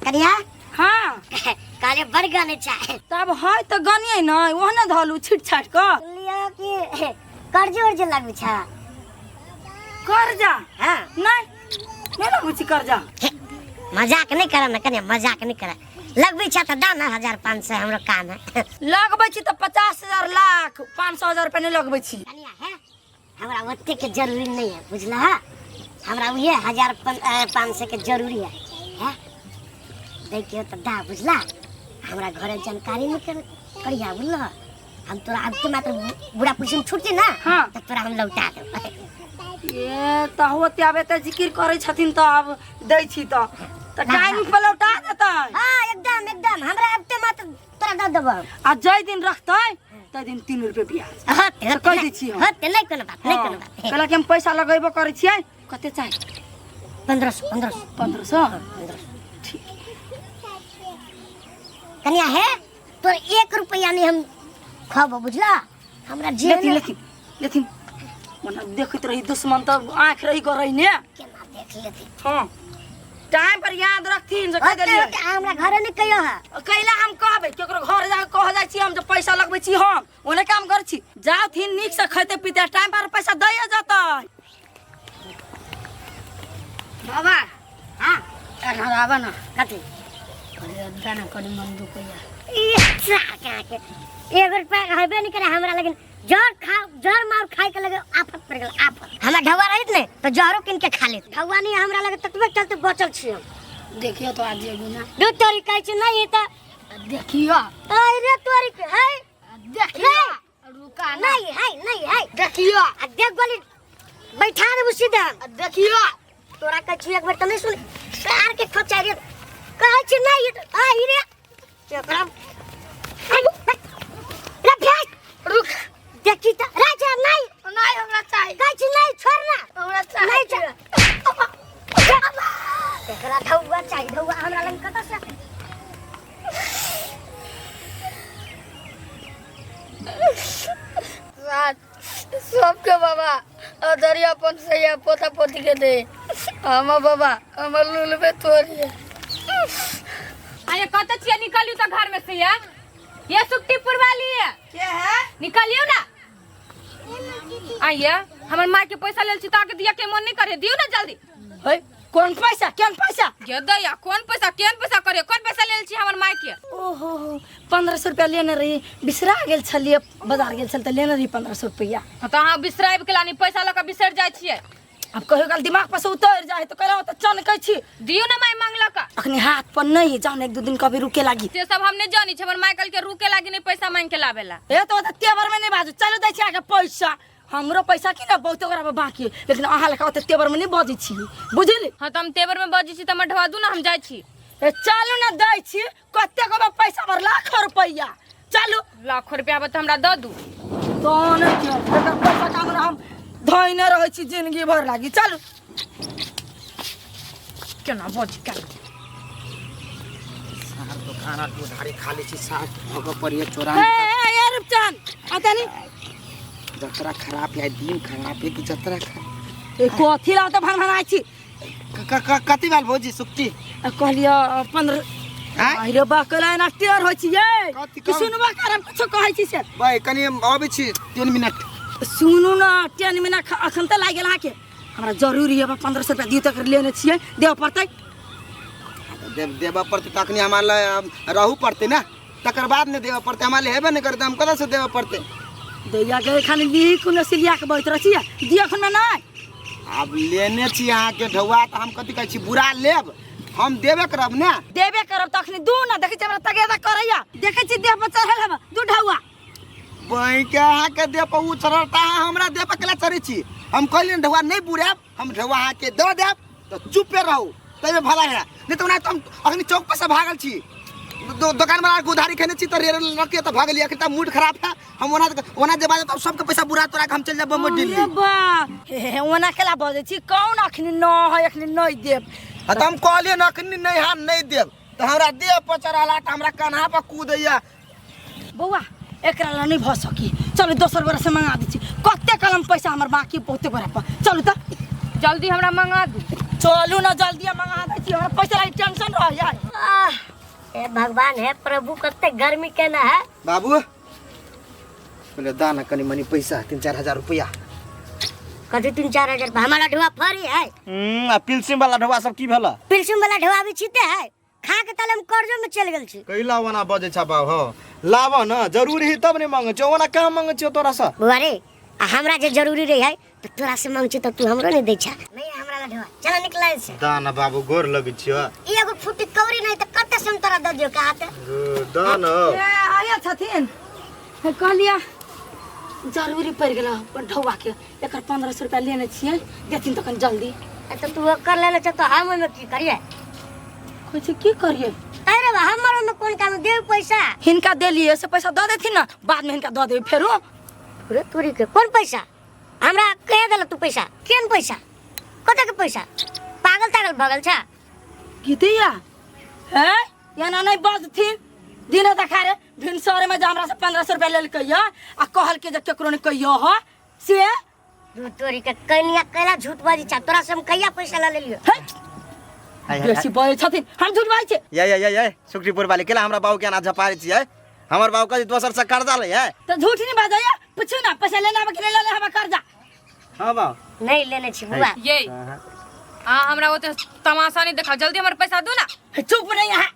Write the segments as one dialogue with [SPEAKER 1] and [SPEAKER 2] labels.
[SPEAKER 1] कनिया।
[SPEAKER 2] हाँ।
[SPEAKER 1] कहले बड़ गाने छै।
[SPEAKER 2] तब है तऽ गनियै ने, ओहने धलू छिट छाट कऽ।
[SPEAKER 1] सुनलियै कि कर्ज उर्ज लागू छै?
[SPEAKER 2] कर्जा?
[SPEAKER 1] हाँ।
[SPEAKER 2] नहीं, नहीं लगू छी कर्जा।
[SPEAKER 1] हे, मजाक नहीं कर ना कनिया, मजाक नहीं कर। लगबै छै तऽ दा ना 1500, हमरो काम है।
[SPEAKER 2] लगबै छी तऽ 50,000 लाख 500,000 रुपया नहीं लगबै छी।
[SPEAKER 1] कनिया है, हमरा ओते के जरूरी नहीं है, बुझला? हमरा उहे हजार 500 के जरूरी है। है देखियो तऽ दा, बुझला? हमरा घरे जानकारी नहीं कर करिया, बुझला? हम तोरा अब के मात्र बुढ़ा पुलिस में छूट ना।
[SPEAKER 2] हाँ।
[SPEAKER 1] तो तोरा हम लौटा देब।
[SPEAKER 2] ए तऽ होते आबे तऽ जिकिर करै छथिन तऽ आब दै छी तऽ टाइम पर लौटा देतै।
[SPEAKER 1] हाँ, एकदम एकदम, हमरा अब के मात्र तोरा दऽ देब।
[SPEAKER 2] आ जै दिन रखतै तै दिन 3 रुपये ब्याज।
[SPEAKER 1] हाँ, ते
[SPEAKER 2] तऽ कहि दै छी हम।
[SPEAKER 1] हाँ, ते नहीं कोनो बात, नहीं कोनो बात।
[SPEAKER 2] कहलक कि हम पैसा लगेबो करै छियै। कते चाही?
[SPEAKER 1] 1500, 1500।
[SPEAKER 2] 1500?
[SPEAKER 1] 1500।
[SPEAKER 2] ठीक।
[SPEAKER 1] कनिया हे, तोर 1 रुपया नहीं हम खबो, बुझला? हमरा जे
[SPEAKER 2] लेथिन, लेथिन लेथिन, मने देखैत रही दुश्मन तऽ आँखि रही करै ने।
[SPEAKER 1] केना देख लेथिन?
[SPEAKER 2] हाँ, टाइम पर याद रखथिन जे कहि
[SPEAKER 1] ओते
[SPEAKER 2] देलियै।
[SPEAKER 1] ओते हमरा घरे नहीं कहियो है।
[SPEAKER 2] कैला हम कहबै? केकरो घर जा कह जाइ छी हम जे पैसा लगबै छी, हम ओने काम करै छी। जाथिन नीक से खैते पीते, टाइम पर पैसा दैए जेतै।
[SPEAKER 3] बाबा।
[SPEAKER 1] हाँ।
[SPEAKER 3] एखन आबऽ ना।
[SPEAKER 1] कथी?
[SPEAKER 3] अरे दाना कनी मन दुखैया।
[SPEAKER 1] ई सार के एगो रुपया हेबे नहीं करे हमरा, लेकिन जहर खा, जहर मार खाए के लगे आफत पड़ गेल, आफत। हमरा ढौआ रहित ने तो जहरो किन के खा लेत। ढौआ नहीं हमरा लगे ततबे चलते बचल छी हम।
[SPEAKER 3] देखियो तो आज एगो ना।
[SPEAKER 1] दू तोरी कहै छी नहीं त।
[SPEAKER 3] देखियो।
[SPEAKER 1] अरे तोरी के है।
[SPEAKER 3] देखियो। रुका ना।
[SPEAKER 1] नहीं है, नहीं है।
[SPEAKER 3] देखियो।
[SPEAKER 1] आ देख गोली बैठा देबू सीधा।
[SPEAKER 3] देखियो।
[SPEAKER 1] तोरा कहै छी एक बेर त नहीं सुन, सार के खोचा रे। कहै छी नहीं आ ई रे। एकरा रे भेज।
[SPEAKER 3] रुक।
[SPEAKER 1] देखी त राजा नहीं।
[SPEAKER 3] नहीं हमरा चाही।
[SPEAKER 1] कहै छी नहीं, छोड़ ना।
[SPEAKER 3] हमरा चाही।
[SPEAKER 1] नहीं चाही। एकरा ढौआ चाही, ढौआ हमरा लग कतऽ से?
[SPEAKER 3] सबके बाबा अदरिया अपन सैया पोता पोती के दे। हम बाबा हमर लुलबे तोड़िए।
[SPEAKER 4] आये कत छियै? निकलियो तो घर में से। ये सुखटीपुर वाली है।
[SPEAKER 2] के है?
[SPEAKER 4] निकलियो ना। आइए हमर माँ के पैसा लेल छी ताके दिया के मन नहीं करे, दियो ना जल्दी।
[SPEAKER 2] है कौन पैसा, केन पैसा?
[SPEAKER 4] ये दैया कौन पैसा, केन पैसा करे, कौन पैसा लेल छी हमर माँ के?
[SPEAKER 2] ओहो, 1500 रुपया लेने रही, बिसरा गेल छलियै, बाजार गेल छल तऽ लेने रही 1500 रुपया।
[SPEAKER 4] हाँ, तऽ अहाँ बिसराबि के लानी पैसा लऽ कऽ बिसरि जाइ छियै।
[SPEAKER 2] आब कहियो काल दिमाग पर से उतरि जाइ तऽ कहलहुँ तऽ चनकै छी।
[SPEAKER 4] दियो ना माय मांगलक।
[SPEAKER 2] अखनी हाथ पर नहीं, जान एक दू दिन कभी रुके लागी।
[SPEAKER 4] से सब हम नहीं जानी छी, हमर माय कहलकै रुके लागी नहीं पैसा मांग के लाबेला।
[SPEAKER 2] ए तो ओते तेवर में नहीं बाजू, चलू दै छी अहाँके पैसा। हमरो पैसा की ना बहुत ओकरा पर बाकी है, लेकिन अहाँ लेखा ओते तेवर में नहीं बजै छी, बुझली?
[SPEAKER 4] हाँ, तऽ हम तेवर में बजै छी तऽ हमर ढवा दू ना, हम जाइ छी।
[SPEAKER 2] ए चलू ना दै छी, कते के पैसा हमर लाखों रुपया। चलू।
[SPEAKER 4] लाखों रुपया आबत हमरा दऽ दू।
[SPEAKER 2] तहन के एकर पैसा काम हम धइने रहै छी जिंदगी भर लागी। चलू।
[SPEAKER 4] केना बजी केना?
[SPEAKER 5] सार दुकान आर उधारी खा लै छी, सार भगऽ पड़िए चोरा।
[SPEAKER 2] ए ए ए रूपचंद आता नहीं।
[SPEAKER 5] जतरा खराब है, दिन खराब है कि जतरा खराब।
[SPEAKER 2] ए कथी ला तऽ भन भनाइ छी?
[SPEAKER 5] कथी भेल भौजी सुक्ति?
[SPEAKER 2] आ कहलियै 15।
[SPEAKER 5] आँय?
[SPEAKER 2] अरे बा कहला एना टेढ़ होइ छी यै।
[SPEAKER 5] कथी
[SPEAKER 2] कि
[SPEAKER 5] कहू?
[SPEAKER 2] सुनबा करम कुछो कहै छी से।
[SPEAKER 5] भाई कनी हम अबै छी 3 मिनट।
[SPEAKER 2] सुनू ना, 10 मिनट अखन तऽ लागि गेल अहाँके। हमरा जरूरी है 1500 रुपया दियौ तक लेने छियै, देबऽ पड़तै।
[SPEAKER 5] देबऽ पड़तै तखनी हमरा लग रहू पड़तै ने, तकर बाद ने देबऽ पड़तै। हमरा लग हेबे नहि करतै, हम कतऽ से देबऽ पड़तै?
[SPEAKER 2] दैया के खाली ली कोनो सिलिया के बहैत रहै छियै, दियौ एखन नहि।
[SPEAKER 5] आब लेने छी अहाँके ढौआ तऽ हम कथी कहै छी, बुरा लेब हम देबे करब ने।
[SPEAKER 2] देबे करब तखनी दू ना, देखै छी हमरा तगेदा करैया, देखै छी देह पर चढ़ल हब दू ढौआ।
[SPEAKER 5] बहिके अहाँके देह पर ओ चढ़ल तऽ अहाँ हमरा देह पर केला चढ़ै छी? हम कहलियै ने ढौआ नहि बुरायब, हम ढौआ अहाँके दऽ देब तऽ चुपे रहू, ताहिमे भला है। नहि तऽ ओना तऽ हम अखनी चौक पर से भागल छी, दोकान वाला के उधारी खेने छी तऽ रे रखिए तऽ भागलियै। अखन तऽ मूड खराब है, हम ओना ओना जे बाजब तब सबके पैसा बुरा तोरा के हम चलि जायब बम्बई दिल्ली।
[SPEAKER 2] अरे बा, हे, हे, ओना केला बजै छी? कौन अखनी न है, अखनी नहि देब।
[SPEAKER 5] हाँ, तऽ हम कहलियै ने अखनी नहि, हम नहि देब तऽ हमरा देह पर चढ़ला तऽ हमरा कन्हा पर कूदैया।
[SPEAKER 2] बौआ एकरा ला नहीं भऽ सकी, चलू दोसर गोरा से मंगा दै छी। कते कलम पैसा हमर बाकी बहुते गोरा पर, चलू तऽ।
[SPEAKER 4] जल्दी हमरा मंगा दू।
[SPEAKER 2] चलू ना जल्दी मंगा दै छी, हमरा पैसा लागि टेंशन रहैया।
[SPEAKER 1] आह, हे भगवान, हे प्रभु, कते गर्मी केना है।
[SPEAKER 5] बाबू बोले दा ना कनी मनी पैसा, 3-4 हजार रुपया।
[SPEAKER 1] कथी 3-4 हजार रुपया? हमारा ढुआ फरी है।
[SPEAKER 5] आ पिलसिम वाला ढुआ सब की भेला?
[SPEAKER 1] पिलसिम वाला ढुआ भी छीते है, खा के तले हम कर्जो में चल गेल छी।
[SPEAKER 5] कैला ओना बजै छ बाबू? हो लाब न, जरूरी है तब ने मांगे छौ, ओना कहाँ मांगे छौ तोरा से?
[SPEAKER 1] बौआ रे, आ हमरा जे जरूरी रही है तो तोरा से मांग छी तो तू हमरो नहीं दै छा। नहीं हमरा ला ढुआ, चल निकल से।
[SPEAKER 5] दा ना बाबू, गोर लगै छियो।
[SPEAKER 1] ई एगो फूटी कौड़ी नहीं तो कते से हम तोरा दऽ दियो का हाथ?
[SPEAKER 5] दा न।
[SPEAKER 2] ए आया छथिन, हे कहलिया जरूरी पड़ि गेल अपन ढौआ के, एकर 1500 रुपया लेने छियै, देथिन तखन जल्दी।
[SPEAKER 1] ए तो तू ओकर लेने छ तो हम ओहिमे की करिए?
[SPEAKER 2] कहै छै की करिए?
[SPEAKER 1] अरे बा, हमर ओहिमे कोन काम? देव पैसा।
[SPEAKER 2] हिनका देलियै से पैसा दऽ देथिन ना, बाद में हिनका दऽ देबै फेरो।
[SPEAKER 1] रे तोरी के कोन पैसा? हमरा कह देल तू पैसा? केन पैसा? कत के पैसा? पागल तागल भगल छ
[SPEAKER 2] की दिया है? एना नहीं बजथिन, दिने देखारे भिनसरे में जे हमरा से 1500 रुपया लेलकै या आ कहलकै जे केकरो नहीं कहियो ह से।
[SPEAKER 1] तू तोरी के कनिया कैला झूठ बाजी छ? तोरा से हम कहिया पैसा ल लेलियो?
[SPEAKER 2] हे, बेसी बजै छथिन, हम झूठ बाजै छियै?
[SPEAKER 5] या या या या सुखरीपुर वाले केला हमरा बाबू के अना झपारै छियै? हमर बाबू कथी दोसर से कर्जा लै है?
[SPEAKER 2] तऽ झूठ नहीं बाजैया, पूछू ना पैसा लेना कि नहीं लेने हमरा कर्जा।
[SPEAKER 5] हां बाबू
[SPEAKER 1] नहीं लेने छी बुआ।
[SPEAKER 4] ये आ हमरा ओते तमाशा नहीं देखा, जल्दी हमर पैसा दू ना।
[SPEAKER 2] हे, चुप नहीं है,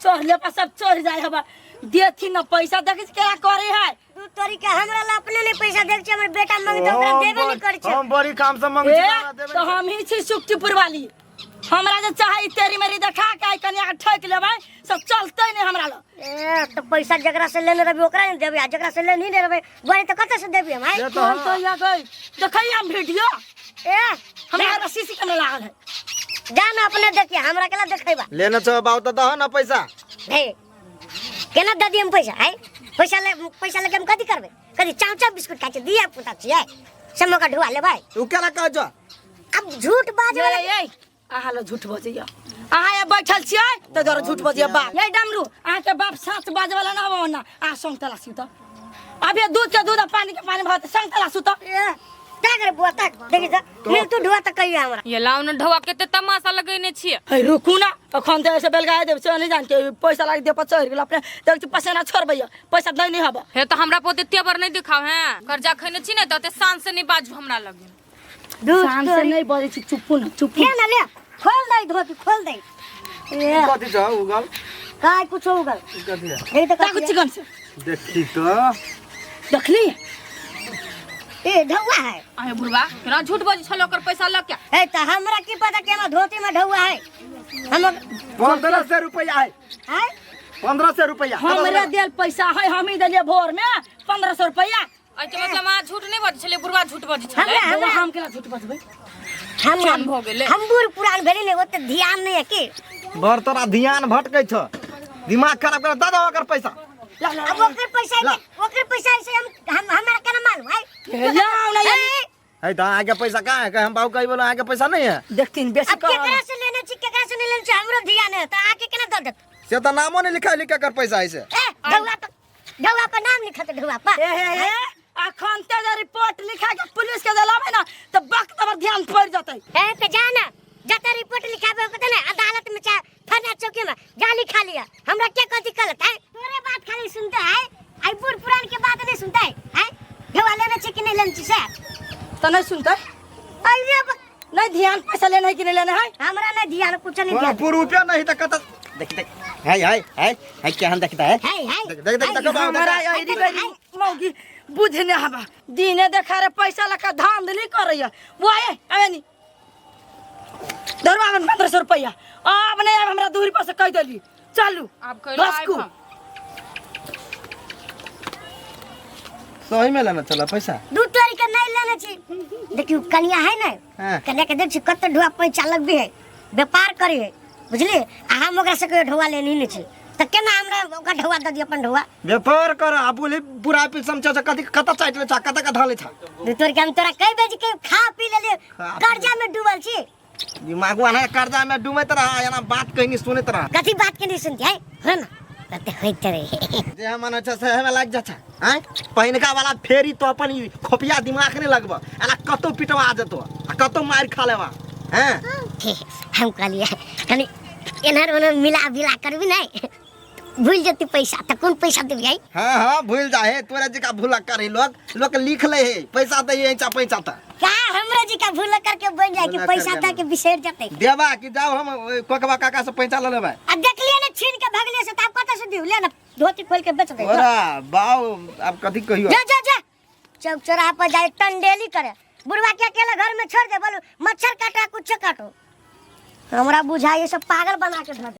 [SPEAKER 2] चढ़ले पर सब चढ़ जाए हबा, देथिन ना पैसा, देखै छी केना करे है।
[SPEAKER 1] तू तोरी के हमरा ला अपने नहीं पैसा देख छी, हमर बेटा मांगते ओकरा देबे नहीं करै छै।
[SPEAKER 5] हम बड़ी काम से मांगे
[SPEAKER 2] ए,
[SPEAKER 5] छी, हमरा देबे
[SPEAKER 2] तो हम ही छी सुखटीपुर वाली, हमरा जे चाहे तेरी मेरी देखा के आई कनिया के ठोक लेबै, सब चलते नहीं हमरा लग।
[SPEAKER 1] ए तो पैसा जकरा से लेने रहबी ओकरा नहीं देबी, आ जकरा से लेने नहीं रहबे बोले तो कतऽ से देबी हम? आय
[SPEAKER 5] से तो
[SPEAKER 2] हम तो या गई देखै हम वीडियो।
[SPEAKER 1] ए
[SPEAKER 2] हमरा घर में सीसी कैमरा लागल है।
[SPEAKER 1] जा ना अपने देखिए, हमरा केला देखैबा?
[SPEAKER 5] लेने छौ बाबू तो दह ना पैसा।
[SPEAKER 1] हे केना दऽ दियम पैसा? आय पैसा ले, पैसा लेके हम कथी करबै? कथी चाव चाव बिस्कुट खाइ छै दिया पुता छियै, समो का ढुआ लेबै।
[SPEAKER 5] उ केना कहै छौ?
[SPEAKER 1] अब झूठ बाजै वाला
[SPEAKER 2] ये, ये, अहाँ लग झूठ बजैया, अहाँ यहाँ बैठल छियै तऽ जरा झूठ बजैया बाप। ये डमरू, अहाँके बाप साँच बाजै वाला ना होबो ना, अहाँ संग तलाशी तऽ अभी दूध के दूध आ पानी के पानी भरत, संग तलाशू तऽ।
[SPEAKER 1] ए, ताक रे बुआ ताक, देखी तऽ मिल तू ढुआ तऽ कहिया हमरा।
[SPEAKER 4] ये लाउ न ढौआ, कते तमाशा लगेने छियै।
[SPEAKER 2] हे रुकू ना, अखन तऽ ऐसे बेलगाए देब से नहीं जान के पैसा लाग दे पर चढ़ गेल अपने, देख छी पसेना छोड़बैया, पैसा दै नहीं हबा।
[SPEAKER 4] हे तऽ हमरा पोते तेवर नहीं दिखाओ हैं, कर्जा खैने छी ने तऽ ओते शान से नहीं बाजू हमरा लगे।
[SPEAKER 1] दूध
[SPEAKER 2] शान से
[SPEAKER 1] तोरी।
[SPEAKER 2] नहीं बजै छी, चुप्पू ना चुप्पू।
[SPEAKER 1] के ना ले, खोल दे धोती खोल दे। ए
[SPEAKER 5] कथी छौ उगल?
[SPEAKER 1] काय कुछो उगल।
[SPEAKER 5] कथी है?
[SPEAKER 1] देख तऽ
[SPEAKER 2] ताकू
[SPEAKER 1] कथी है।
[SPEAKER 2] चिकन से
[SPEAKER 5] देखी तो
[SPEAKER 2] देखली।
[SPEAKER 1] ए ढौआ है।
[SPEAKER 4] अहे बुढ़वा केना झूठ बजै छल ओकर पैसा लऽ के?
[SPEAKER 1] ए तऽ हमरा की पता कि हमरा धोती में ढौआ है। हम
[SPEAKER 5] 1500 रुपया है।
[SPEAKER 1] हैं?
[SPEAKER 5] 1500 रुपया।
[SPEAKER 2] हमरे देल पैसा है, हम ही देलियै भोर में 1500 रुपया।
[SPEAKER 4] एहिके मतलब अहाँ झूठ नहीं बजै छलियै, बुढ़वा झूठ बजै छलै।
[SPEAKER 1] हमरा
[SPEAKER 2] बौआ, हम केना झूठ बजबै?
[SPEAKER 1] हम
[SPEAKER 4] चान भऽ गेलै।
[SPEAKER 1] हम बूढ़ पुरान भेली ने, ओते ध्यान नहीं है की।
[SPEAKER 5] भर तोरा ध्यान भटकै छौ, दिमाग खराब कर दऽ दऽ ओकर पैसा।
[SPEAKER 2] ला, ला,
[SPEAKER 1] अब ओकर पैसा
[SPEAKER 5] ला।
[SPEAKER 1] ओकर पैसा ऐसे हम हम हमरा केना मालूम है?
[SPEAKER 2] लाओ ना ये।
[SPEAKER 1] ए,
[SPEAKER 5] है तऽ अहाँके पैसा कहाँ है? हम बाबू कहि बोलो अहाँके पैसा नहीं है।
[SPEAKER 2] देखथिन बेसी
[SPEAKER 1] अब केकरा से लेने छी केकरा से नहीं लेने छी हमरो ध्यान है, तऽ आके केना दऽ देत?
[SPEAKER 5] से तऽ नामो नहीं लिखा लिखा कर पैसा ऐसे।
[SPEAKER 1] ए ढौआ पर ढौआ पर नाम लिखत ढौआ पर।
[SPEAKER 2] ए हे हे, अखन ते जे रिपोर्ट लिखा के पुलिस के दिलाबै ना तऽ वक्त पर ध्यान पड़ि जेतै।
[SPEAKER 1] ए तऽ जा ना, जतऽ रिपोर्ट लिखाबे होते ना अदालत में चाहे थाना चौकी में जा लिखा लिया, हमरा के कथी गलत है? तोरे बात खाली सुनते है, आई बूढ़ पुरान के बात नहीं सुनते है। हैं? ढौआ लेने छी कि नहीं लेने छी से?
[SPEAKER 2] तऽ नहीं सुनते।
[SPEAKER 1] अरे
[SPEAKER 2] नहीं ध्यान पैसा लेना है कि नहीं लेना है?
[SPEAKER 1] हमरा नहीं ध्यान, कुछ नहीं
[SPEAKER 5] कोनो
[SPEAKER 1] ध्यान।
[SPEAKER 5] रुपया नहीं तऽ कतऽ देख देख है है है है केहन देखता है?
[SPEAKER 1] है है
[SPEAKER 5] देख देख देख देख बाबू,
[SPEAKER 2] हमरा
[SPEAKER 5] देख।
[SPEAKER 2] अइरी गइरी मौगी बुझने हबा, दिने देखा रे पैसा लका धांधली करैया। बुआ ए आवे नी दरवा में 1500 रुपया अब नहीं आब, हमरा दूरी पर से कह देली चलू।
[SPEAKER 4] आब कैला आबि
[SPEAKER 2] घसकू।
[SPEAKER 4] हम?
[SPEAKER 5] सही में लेना चला पैसा।
[SPEAKER 1] दू तोरी के नहीं लेने छी। देखियो कनिया है ना,
[SPEAKER 5] हाँ।
[SPEAKER 1] कनिया के देख छी कत ढुआ पैसा लगबी है, व्यापार करी है बुझलिए, आ हम ओकरा से कहियो ढुआ लेनी नहीं छी तऽ केना हमरा ओकरा ढुआ दऽ दिअ अपन ढुआ?
[SPEAKER 5] व्यापार कर आ बोली बुरा पिसम छ कथी कत चाटि ले छ कत कथा ले छ।
[SPEAKER 1] दू तोरी के हम तोरा कई बेर के खा पी लेलिए, कर्जा में डूबल छी।
[SPEAKER 5] दिमाग वाला कर्जा में डूबैत रहा, एना बात कहीं नहीं सुनैत रहा।
[SPEAKER 1] कथी बात के नहीं सुनती है? है ना ओते होइत रहे।
[SPEAKER 6] जे मन होइ छै से हेमे लागि जाइ छै। आँय, पहिनका वाला फेरी तो अपन ई खोपिया दिमाग नहि लगब, एना कतौ पिटवा जेतो आ कतौ मारि खा लेबा। हैं,
[SPEAKER 1] हम कहलिए कनि एनहर ओनहर मिला बिला करबी नहीं, भूल जती पैसा तो कौन पैसा देबी?
[SPEAKER 6] हाँ हाँ, भूल जा है, तोरा जका भूल करे लोग, लोग लिख ले है पैसा दे है चा पैसा ता
[SPEAKER 1] का हमरा जी का भूल करके बन जाए कि
[SPEAKER 6] भूल
[SPEAKER 1] पैसा
[SPEAKER 6] करके
[SPEAKER 1] ता के बिसर जते।
[SPEAKER 6] देबा कि जाओ हम कोकबा काका से पैसा ले लेबै।
[SPEAKER 1] आ देखलिए ने छीन के भगलिए से, तब कत से दिउ? ले ना धोती खोल के बेच दे।
[SPEAKER 6] ओरा बाऊ, अब कथी कहियो?
[SPEAKER 1] जा जा जा, चौक चौराहा पर जाए टंडेली करे, बुढ़वा के अकेला घर में छोड़ दे, बोलू मच्छर काटा कुछ काटो, हमरा बुझाई सब पागल बना के धर दे।